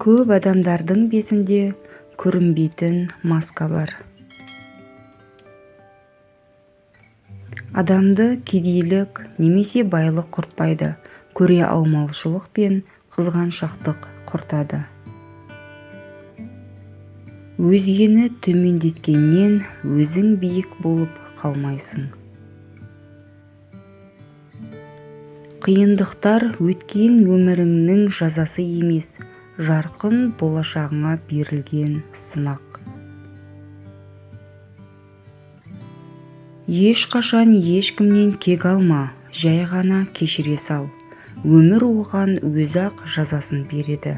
Көп адамдардың бетінде көрінбейтін маска бар. Адамды кедейлік немесе байлық құртпайды, көре алмаушылық пен қызғаншақтық құртады. Өзгені төмендеткеннен өзің биік болып қалмайсың. Қиындықтар өткен өміріңнің жазасы емес, жарқын болашағыңа берілген сынақ. Ешқашан ешкімнен кек алма, жай ғана кешіре сал. Өмір оған өзі-ақ жазасын береді.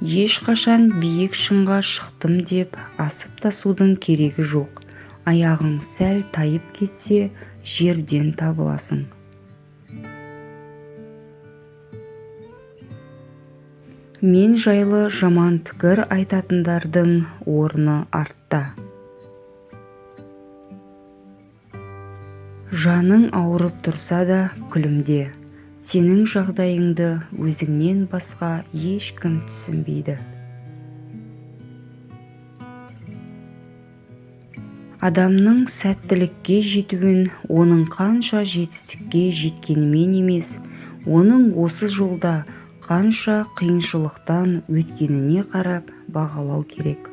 Ешқашан биік шыңға шықтым деп асып-тасудың керегі жоқ. Аяғың сәл тайып кетсе, жерден табыласың. Мен жайлы жаман пікір айтатындардың орны артта. Жаның ауырып тұрса да күлімде. Сенің жағдайыңды өзіңнен басқа ешкім түсінбейді. Адамның сәттілікке жетуін оның қанша жетістікке жеткенімен емес, оның осы жолда қанша қиыншылықтан өткеніне қарап бағалау керек.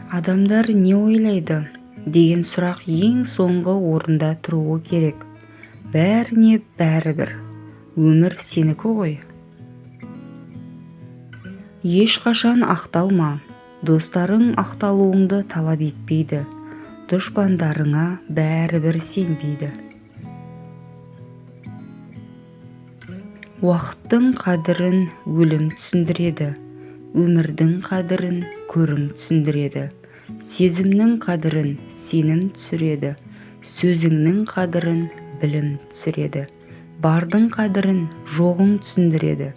Адамдар не ойлайды деген сұрақ ең соңғы орында тұруы керек. Бәріне бәрібір. Өмір сенікі ғой. Ешқашан ақталма. Достарың ақталуыңды талап етпейді. Дұшпандарыңа бәрібір сенбейді. Уақыттың қадірін өлім түсіндіреді. Өмірдің қадірін көрім түсіндіреді. Сезімнің қадірін сенім түсіреді. Сөзіңнің қадірін білім түсіреді. Бардың қадірін жоғың түсіндіреді.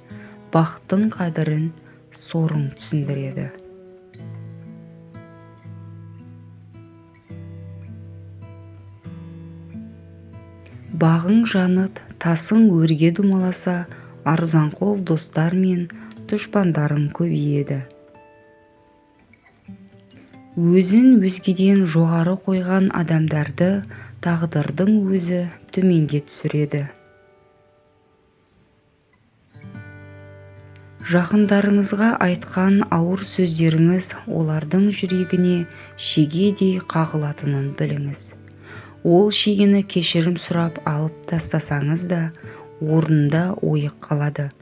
Бақтың қадірін сорың түсіндіреді. Бағың жанып, тасың өрге домаласа, арзанқол достар мен дұшпандарың көбейеді. Өзін өзгеден жоғары қойған адамдарды тағдырдың өзі төменге түсіреді. Жақындарыңызға айтқан ауыр сөздеріңіз олардың жүрегіне шегедей қағылатынын біліңіз. Ол шегені кешірім сұрап алып тастасаңыз да, орнында ойық қалады.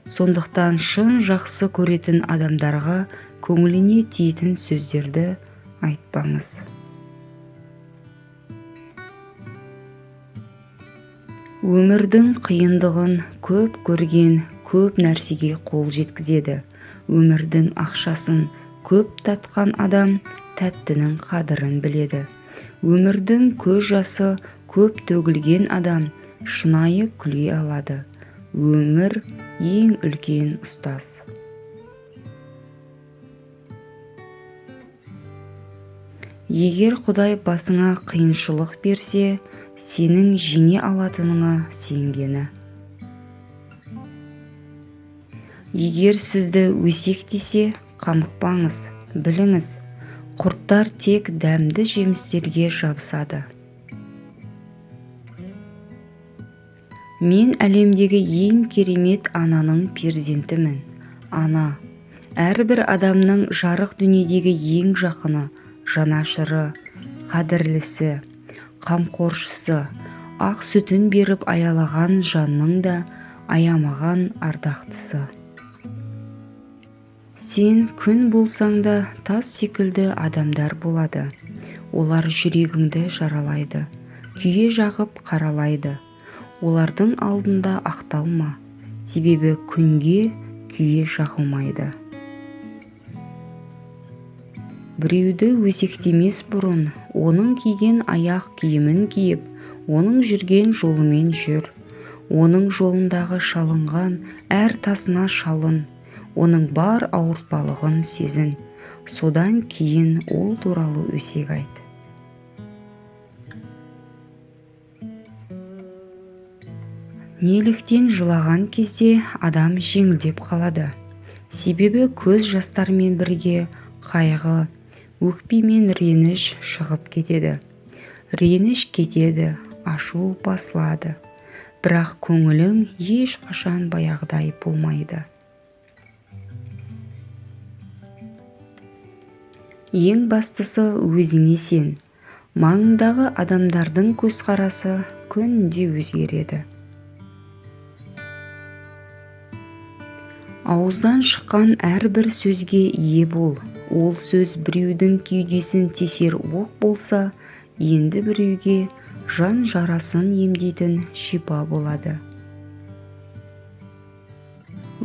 Сондықтан шын жақсы көретін адамдарға көңіліне тиетін сөздерді айтпаңыз. Өмірдің қиындығын көп көрген көп нәрсеге қол жеткізеді. Өмірдің ақшасын көп татқан адам тәттінің қадірін біледі. Өмірдің көз жасы көп төгілген адам шынайы күле алады. Өмір ең үлкен ұстаз. Егер Құдай басыңа қиыншылық берсе, сенің жеңе алатыныңа сенгені. Егер сізді өсектесе, қамықпаңыз, біліңіз, құрттар тек дәмді жемістерге жабысады. Мен әлемдегі ең керемет ананың перзентімін. Ана, әрбір адамның жарық дүниедегі ең жақыны, жанашыры, қадірлісі, қамқоршысы, ақ сүтін беріп аялаған жанның да аямаған ардақтысы. Сен күн болсаң да тас секілді адамдар болады. Олар жүрегіңді жаралайды, күйе жағып қаралайды. Олардың алдында ақталма, себебі күнге күйе жағылмайды. Біреуді өсектемес бұрын, оның киген аяқ киімін киіп, оның жүрген жолымен жүр. Оның жолындағы шалынған әр тасына шалын, оның бар ауыртпалығын сезін. Содан кейін ол туралы өсек айт. Неліктен жылаған кезде адам жеңілдеп қалады? Себебі көз жастарымен бірге қайғы, өкпе мен реніш шығып кетеді. Реніш кетеді, ашу басылады. Бірақ көңілің ешқашан баяғыдай болмайды. Ең бастысы өзіңе сен. Маңыңдағы адамдардың көзқарасы күнде өзгереді. Ауыздан шыққан әрбір сөзге ие бол. Ол сөз біреудің кеудесін тесер оқ болса, енді біреуге жан жарасын емдейтін шипа болады.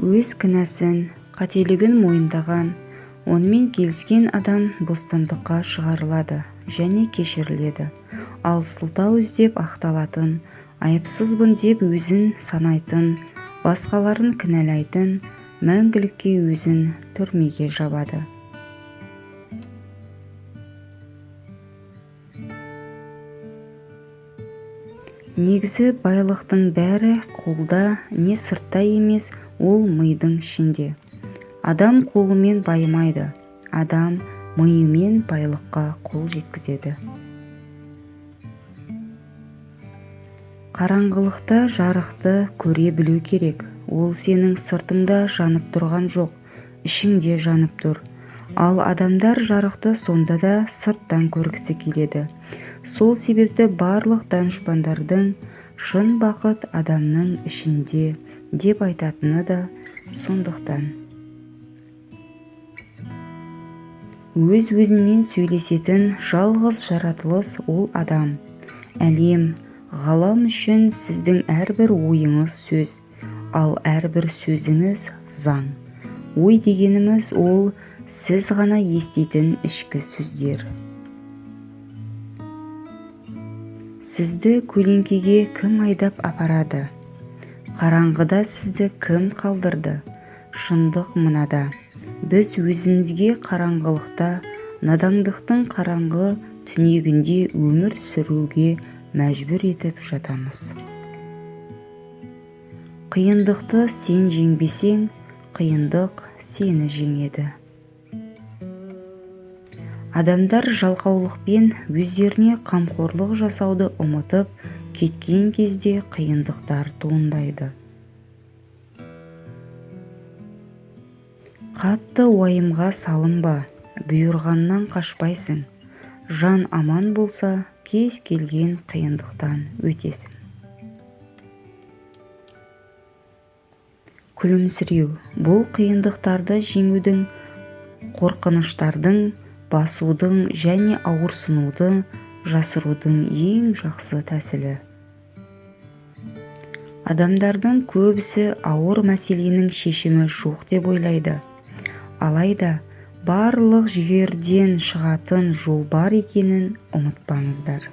Өз кінәсін, қателігін мойындаған, онымен келіскен адам бостандыққа шығарылады және кешіріледі. Ал сылтау іздеп ақталатын, айыпсызбын деп өзін санайтын, басқаларын кінәлайтын, мәңгілікке өзін түрмеге жабады. Негізі байлықтың бәрі қолда не сыртта емес, ол мидың ішінде. Адам қолымен байымайды, адам миымен байлыққа қол жеткізеді. Қараңғылықта жарықты көре білу керек. Ол сенің сыртыңда жанып тұрған жоқ, ішіңде жанып тұр. Ал адамдар жарықты сонда да сырттан көргісі келеді. Сол себепті барлық данышпандардың шын бақыт адамның ішінде деп айтатыны да сондықтан. Өз-өзімен сөйлесетін жалғыз жаратылыс ол адам. Әлем, ғалам үшін сіздің әрбір ойыңыз сөз, ал әрбір сөзіңіз заң. Ой дегеніміз ол сіз ғана еститін ішкі сөздер. Сізді көлеңкеге кім айдап апарады? Қараңғыда сізді кім қалдырды? Шындық мынада. Біз өзімізге қараңғылықта, надандықтың қараңғы түнегінде өмір сүруге мәжбүр етіп жатамыз. Қиындықты сен жеңбесең, қиындық сені жеңеді. Адамдар жалқаулықпен өздеріне қамқорлық жасауды ұмытып кеткен кезде қиындықтар туындайды. Қатты уайымға салынба, бұйырғаннан қашпайсың. Жан аман болса, кез келген қиындықтан өтесің. Күлімсіреу бұл қиындықтарды жеңудің, қорқыныштардың басудың және ауырсынуды жасырудың ең жақсы тәсілі. Адамдардың көбісі ауыр мәселенің шешімі жоқ деп ойлайды. Алайда барлық жерден шығатын жол бар екенін ұмытпаңыздар.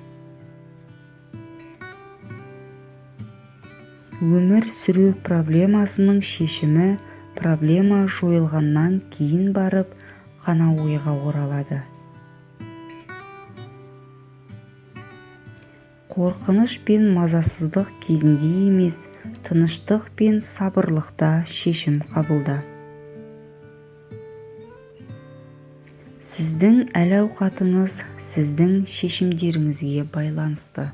Өмір сүру проблемасының шешімі проблема жойылғаннан кейін барып қана ойға оралады. Қорқыныш пен мазасыздық кезінде емес, тыныштық пен сабырлықта шешім қабылда. Сіздің әл-ауқатыңыз сіздің шешімдеріңізге байланысты.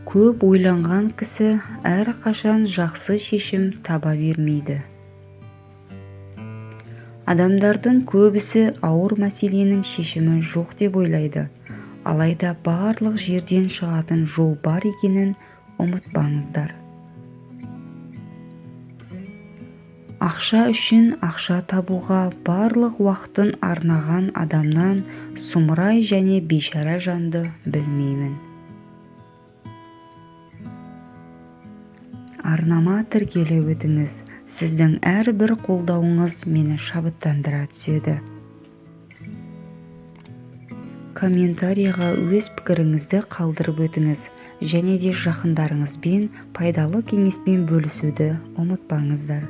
Көп ойланған кісі әрқашан жақсы шешім таба бермейді. Адамдардың көбісі ауыр мәселенің шешімі жоқ деп ойлайды. Алайда барлық жерден шығатын жол бар екенін ұмытпаңыздар. Ақша үшін ақша табуға барлық уақытын арнаған адамнан сұмырай және бейшара жанды білмеймін. Арнама тіркеліп өтіңіз. Сіздің әрбір қолдауыңыз мені шабыттандыра түседі. Комментарийға өз пікіріңізді қалдырып өтіңіз және де жақындарыңызбен пайдалы кеңеспен бөлісуді ұмытпаңыздар.